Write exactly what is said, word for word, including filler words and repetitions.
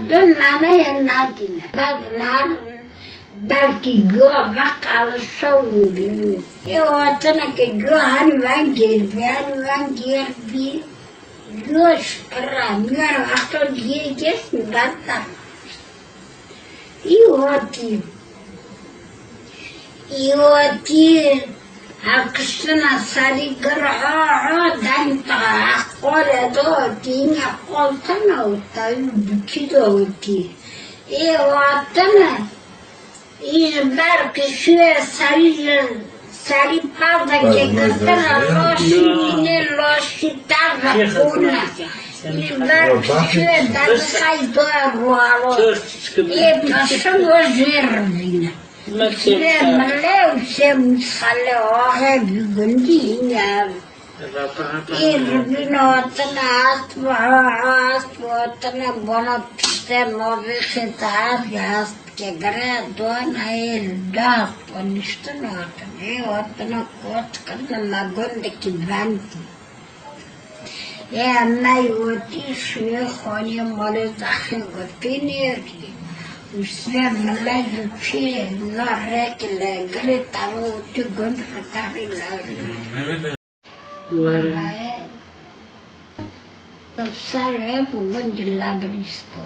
Tu nameyê nadîne. Bevna belkî guya veqalişe û bînî. Ê hatine ke guya hen vengê, hen vengê bî. Guya ji pira, miyan wexto diyê gês mi berda. Î hatî. Î hatî. Hevkiştina serî gir ha ha deng ta. Qolê do dîne qol tena û tayû bikî do hatî. Ê hatine. Î ji ber kişûyê serî ji serî perdekê girtine, laşî nînê, laşî te veqûne. Î ji ber kişûyê derdiqey doye ruhalo. Ê peşim o jê rivîne. Sê mile û sê mîsxelê axê bi gundî hîne ev. Ê rivîn hatine, ast bi ast bi hatine bona piştê mavê xêta ev ast ke gire dona ê li da xwe niştin hatin. Ê hatine kot kirine me gundekî vend. Ê me wotî şûyê xaniyê malê zexê gotî nêrî. Û sê mile ji çî na rek le girê tavê û tu gund xwe tavê le. Were. Ser ev û gund Labrîsko.